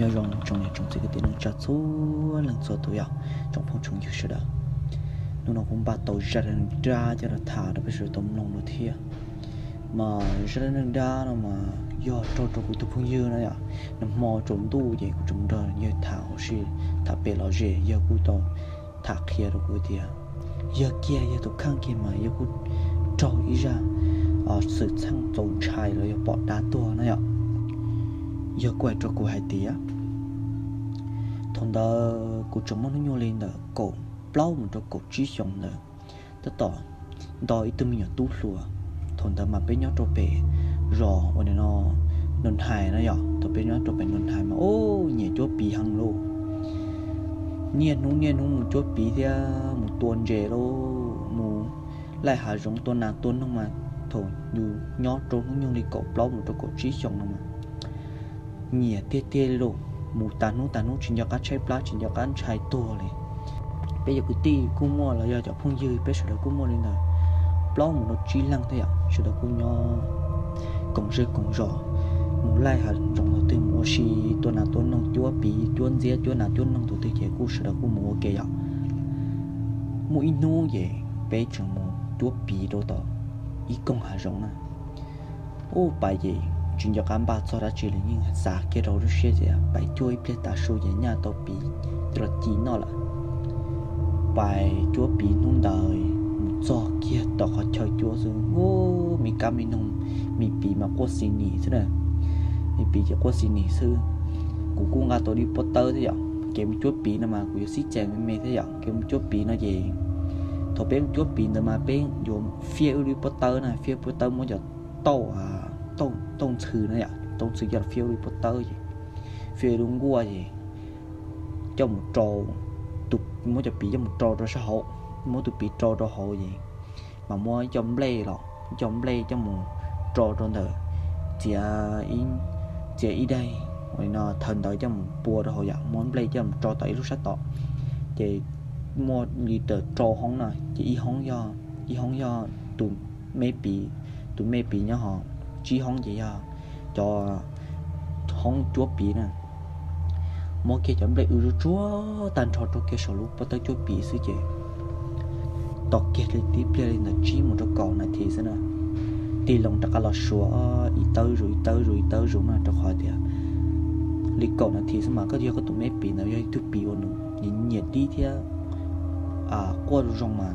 Nyob zoo tsoom niam tsoom txiv kwv tij neej tsa txhua leej txhua tus yom, tsoom phooj tsoom ywg sawv daws. Hnub no kuv npaj tau zaj dab neeg dab coj los tham rau peb sawv daws tau mloog dua thiab. Mas zaj dab neeg dab no mas yog raug rau kuv tus phooj ywg no yom. Nag hmo tsaus ntuj ces kuv tseem nrog yawg tham ua si, tham pem los ze, yawg kuj tau tham qhia rau kuv tias yawg kiag yawg tus kheej kiag mas yawg kuj raug ib zaj xwm txheej txaus ntshai los yog pom dab tuag no yom. Yawg kuj hais rau kuv hais tias thaum ntawd kuv tseem muaj hnub nyoog li ntawm kaum plaub mus rau kaum tsib xyoos ntawd, tab tom nto ib tug me nyuam tub hluas. Thaum ntawd mas peb nyob rau pem zos uas nim no Nus Hais no yom, thaum peb nyob rau pem Nus Hais mas ub nyiam cuab piv heev lauj. Niaj hnub niaj hnub mus cuab piv thiab mus tua ntses lauj, mus laij hav zoov tua nas tua noog mas thaum yus nyob rau hnub nyoog li kaum plaub mus rau kaum tsib xyoos no mas nyiam tiag tiag li lauj. Mus tas hnub tas hnub tsis nco qab tshaib plab tsis nco qab ntshai tuag li. Peb cov kwv tij kuj muaj los yog cov phooj ywg peb sawv daws kuj muaj li ntawd plaub mus rau tsib leeg thiab yom, sawv daws kuj nyob koom zej koom zos, mus laij hav zoov tus twg mus ua si, tua nas tua noog cuab piv cuab ntxiab cuab nas cuab noog tus twg ces kuj sawv daws kuj mus ua ke yom. Muaj ib hnub ces peb tseem mus cuab piv rau tom ib koog hav zoov na. Ub, pais ces tsis nco qab npaj txog dab tsi li, yeej xav kiag rau lub siab tias pais cuab ib pliag tav su ces nyaj tau piv coj los ci noj lawm. Pais cuab piv hnub ntawd mus txog kiag tom qhov chaw cuab xwb, ub, me kab me noog, me piv mas quaj xis nis xwb na. Me piv ces quaj xis nis xwb. Kuv kuj nqa tau ib pob tawb thiab yom, kev mus cuab piv no mas kuv yuav xib txees me me thiab yom, kev mus cuab piv no ces thaum peb mus cuab piv ntawd mas peb yuav fiaj ib lub pob tawb na, fiaj pob tawb muab cov tauj, tauj ntxhw na yom, tauj ntxhw coj los fiaj ib lub pob tawb ces fiaj ib lub nkuaj ces coj mus rau, muab cov piv coj mus rau rau sab hauv, muab tus piv rau rau hauv ces mas muab ib co nplej los, ib co nplej coj mus rau rau ntawm, txiav, txiav ib daig uas no thawv ntawd coj mus pua rau hauv yom, muab nplej coj mus rau tom ib lub sab tom. Ces muaj li ntawm rau hoob na, ces ib hoob yog, ib hoob yog tus me piv, tus me piv nyob hauv, tsib hoob ces yog cov hoob cuab piv na. Muab kiag cov nplej wb zuj tsuag tag nrho rau kiag saum lub pob tawb cuab piv xwb ces tos kiag li tib pliag li ntawm tsib mus rau kaum nas this xwb na, tig loo rov qab los suav ib tawb zus ib tawb zus ib tawb zus na, rau qhov tias li kaum nas this xwb mas koj yog koj tus me piv ntawd yog ib tug piv uas nws nyiam dib thiab quaj zoo mas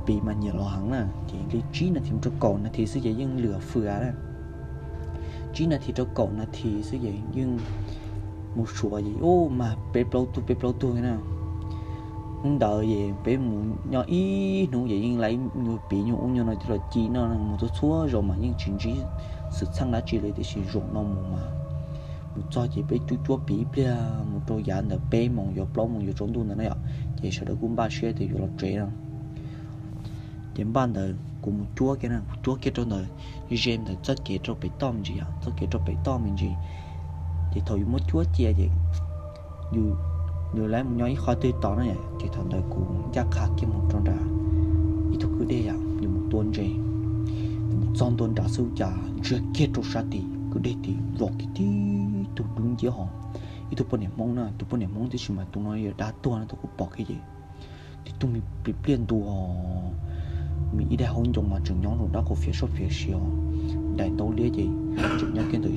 piv mas nyiam los heev na. Ces li tsib nas this mus rau kaum nas this xwb ces yeej lwm fws na. Tsib nas this rau kaum nas this xwb ces yeej mus suav ces ub mas peb plaub tug peb plaub tug na. Hnub ntawd ces peb mus nyob ib hnub ces yeej laij nyuag piv nyuag ub nyuag no coj los ci noj, mus txog txhua zaus mas yeej tsis ntsib xwm txheej dab tsi li, tiam sis zaum no mus mas mus txog ces peb cuab cuab piv ib pliag mus rau yav ntawm peb moos yuav plaub moos yuav tsaus ntuj ntawd na yom, ces sawv daws kuj npaj siab tias yuav los tsev no. Ces npaj ntawd kuv mus cuab kiag na, kuv cuab kiag rau ntawd, ze ntawm txoj kev rau pem toj me ntsis, txoj kev rau pem toj me ntsis. Ces thaum yuav muab cuab cia ces yus, yus laib mus nyob ib qho twg tod na, ces thaum ntawd kuv ncaj qha kiag mus rau nram ib tug kwj deg yom, yus mus tua ntses. Mus txog ntua nram xwb cas ntsia kiag rau sab tim kwj deg tim los kiag tib tug dub nciab hos, ib tug poj niam Hmoob na, tus poj niam Hmoob tiam sis mas tus no yog dab tuag no, tus kuv pom kiag ces tib tug me pliaj pliaj ntu hos, me ib daig hauv ncoo mas tseem nyob rau nraub qaum fiav soj fiav si os, daim ntaub liab ces tseem nyob kiag ntawm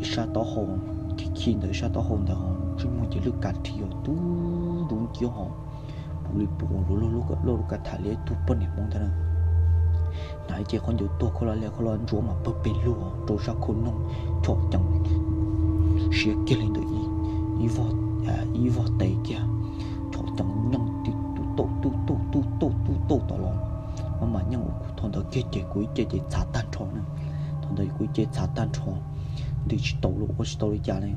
ib sab taub hau, khi khi ntawm ib sab taub hau ntawd hos, ntsej muag ces lwj kav dhi os, tub dub nciab hos, puv li puv lub lub ka tham li ib tug poj niam Hmoob ntag na. Hnav ib ce khaub ncaws tuag khaub laj liab khaub laj ntsuab mas pawg pes lug rau zaj khau noog, chom cees siav kiag li ntawm ib vog tes kiag, chom cees nyeej tib tug tauj tub tauj tub tauj tub tauj tom los. Mas mas nyeej ua kuv thaum ntawd kiag ces kuv ib ce ces txhav tag nrho na. Thaum ntawd kuv ib ce txhav tag nrho, nti tsis tau los ua tsis tau li cas li.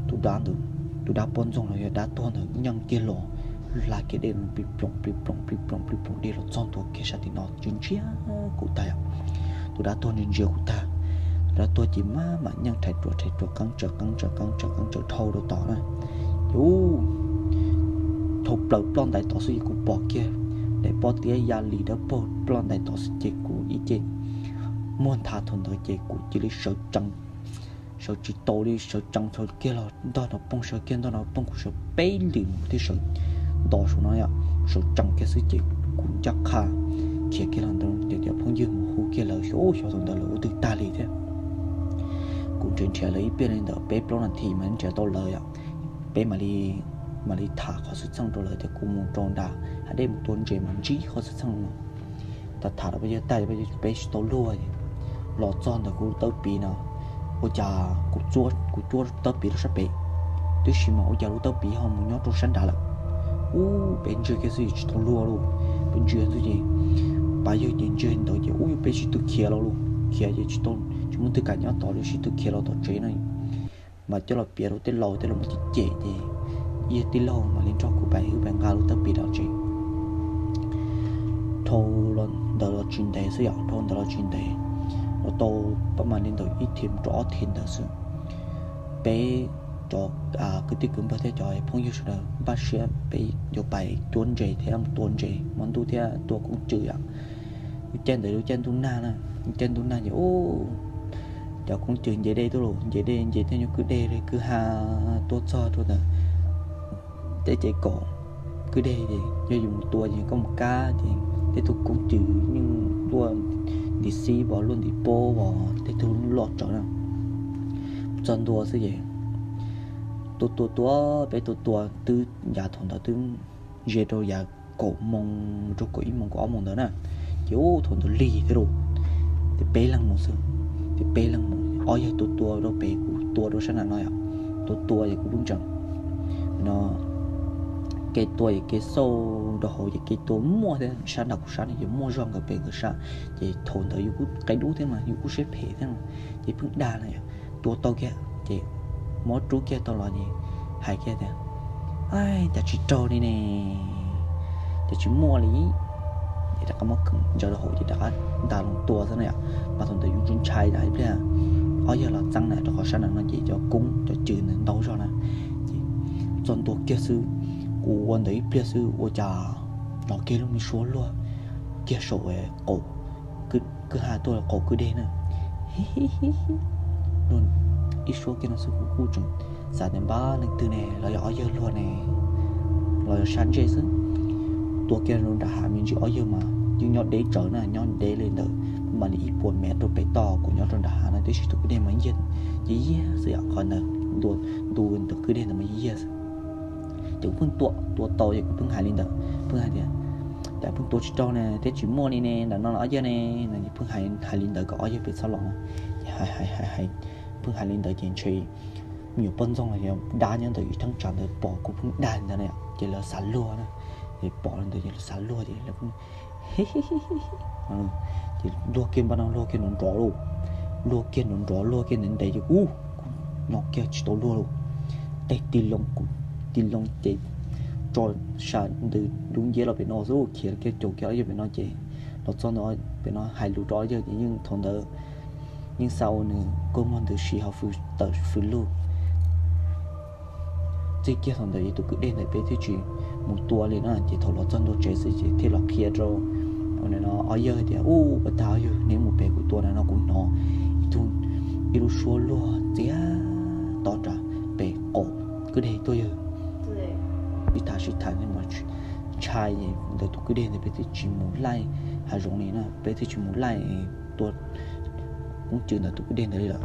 Tus dab ntawd, tus dab poj ntxoog los yog dab tuag ntawd nyeej kiag los, hla kiag dej plig ploom plig ploom plig ploom plig ploom dej los txog ntua kiag sab tim no ntsia ntsia kuv tag yom. Tus dab tuag ntsia ntsia kuv tag, tus dab tuag ces maj mam nyeej rhais ruam rhais ruam qeeb tsawv qeeb tsawv qeeb tsawv qeeb tsawv dhau rau tod na. Ces ub, dhau plaws ploj ntais tod xwb ces kuv pom kiag daim pob tiab ya li dawb paug ploj ntais tod xwb ces kuv ib ce muag nthav thaum ntawd ces kuv cia li sawv tsees Sawv tsis tau li, sawv tsees sawv kiag los ntog no poob, sawv kiag ntog no poob, kuv sawv peb lwm mus thiaj sawv nto saum no yom, sawv tsees kiag xwb ces kuv ncaj qha khiav kiag los ntawd ces cov phooj ywg mus hu kiag lawv xyov, xyov thaum ntawd lawv ua twg tag li thiab. Kuv nrhiav nrhiav lawv ib pliag li ntawm peb plaub nas this mas nrhiav tau lawv yom, peb mam li, mam li tham qhov xwm txheej rau lawv tias kuv mus rau nram hav dej mus tua ntses mas ntsib qhov xwm txheej no. Tham tham rau peb yawg tag, peb tsis tau luag es los txog ntawm kuv lub tawb piv no, ua cas kuv, kuv cuab tawb piv rau sab pem, tiam sis mas ua cas lub tawb piv ho mus nyob rau sab nrad lawm. Ub, peb ntsia kiag xwb tsis tau luag li, peb ntsia xwb ces pab yawg ces ntsia ntawd ces ub, yog peb sib tw khiav los lawm, khiav ces tsis tau, tsis muaj twg kam nyob tod li, sib tw khiav los tom tsev no. Mas coj los piav rau tej laus, tej laus mas cem cem ces yog tij laug mam li nrog kuv pais wb pais nqa lub tawb piv rov tsev. Dhau ntawd los tsis ntev xwb yom, dhau ntawd los tsis ntev, los tau pab mam li ntawm ib thiv rau ob thiv ntawd xwb, peb cov kwv tij kwv npawg thiab cov phooj ywg sawv daws npaj siab peb yuav pais cuab ntses thiab mus tua ntses hmo ntuj thiab tua koob cws yom. Lub caij ntawd lub caij ntuj nag na, lub caij ntuj nag ces ub, cov koob cws nce dej tuaj los, nce dej nce tej nyuag kwj deg li kwj ha tuaj txog rau ntawm tej ces kaum kwj deg ces yog yus mus tua ces koj mus kab ces tej tug koob cws yeej luaj ntiv xib os, luaj ntiv pob os, tej tug loj tsawv na. Txog ntua xwb ces tua tua tua, peb tua tua twb yav thaum ntawd twb ze rau yav kaum moos rau kaum ib moos kaum ob moos ntawd na. Ces ub, thaum ntawd lig thiab lauj, ces peb leeg mus xwb, ces peb leeg mus, ob yawg tua tua rau pem, kuv tua rau sab nram no yom. Tua tua ces kuv pheej tseem no kev tua ces kev xauj rau hauv ces kev tua muaj thiab, sab nram kuv sab no ces muaj zog nkawd pem nkawd sab. Ces thaum ntawd yus kuj qe dub thiab mas yus kuj siab phem thiab mas, ces pheej dag na yom. Tua tau kiag ces muab rub kiag tau los ces hais kiag tias, Ab, cas tsis raug li ne, cas tsis muaj li. Ces rov qab muab ntsaws rau hauv ces rov qab nta loo tua xwb na yom. Mas thaum ntawd yus ntshai ntshai ib pliag, ob yawg los txeeb na rau qhov sab nram no ces cov koob cov cws ntawd ntau zog na. Ces txog ntua kiag xwb, kuv ua ntawd ib pliag xwb ua cas hnov kiag lub me suab luag kiag saum qaum kwj ha tuaj qaum kwj deg na. Ib suab kiag no xwb kuv kuj tseem xav tias npab leej twg ne, los yog ob yawg luag ne, los yog sab ntsej xwb. Tua kiag rau nram hav me ntsis, ob yawg mas yeej nyob deb tsawv na, nyob deb li ntawd mam li ib puas mev rau pem toj, kuv nyob rau nram hav no tiam sis tus kwj deg mas yaj, ces yaj xwb yom, qhov ntawd ntu ntawm kwj deg ntawd mas yaj xwb. Ces kuv pheej tua, tua tau ces kuv pheej hais li ntawd, pheej hais tias, Cas pheej tua tsis raug ne, thiab tsis muaj li ne, nram no los ob yawg ne, no ces pheej hais li ntawd kom ob yawg pem txhob los na. Ces hais hais hais, pheej hais li ntawd ces ntshe me nyuam poj ntxoog los yog dab nyob ntawm ib thaj tsam ntawd pom kuv pheej dag li ntawd na, ces lawv xav luag na. Ces pom li ntawd ces lawv xav luag ces lawv pheej ces luag kiag npaj no, luag kiag nrov nrov lauj, luag kiag nrov nrov, luag kiag ntev ntev ces ub, kuv nyob kiag tsis tau luag lauj. Tej tig loo, kuv tig loo ces tso sa ntws dub nciab los pem no xwb, khiav kiag caum kiag ob yawg pem no ces los txog ntawm pem no hais lus rau ob yawg ces yeej thaum ntawd yeej xa ua nws kua muag ntws si hauv fws tawm fws lug. Txij kiag thaum ntawd ces tus kwj deg ntawd peb thiaj tsis mus tua li na, ces thaum los txog ntua tsev xwb ces thiaj los qhia rau no ob yawg tias, Ub, pas tag ob yawg, neb mus pem kuv tua na no kuv hnov ib tug, ib lub suab luag txias to rau pem qaum kwj deg tuaj yawg. Sib tham sib tham ntshai ntawm tus kwj deg ntawd peb thiaj tsis mus laij hav zoov li na, peb thiaj tsis mus laij tua koob cws ntawm tus kwj deg ntawd li lawm.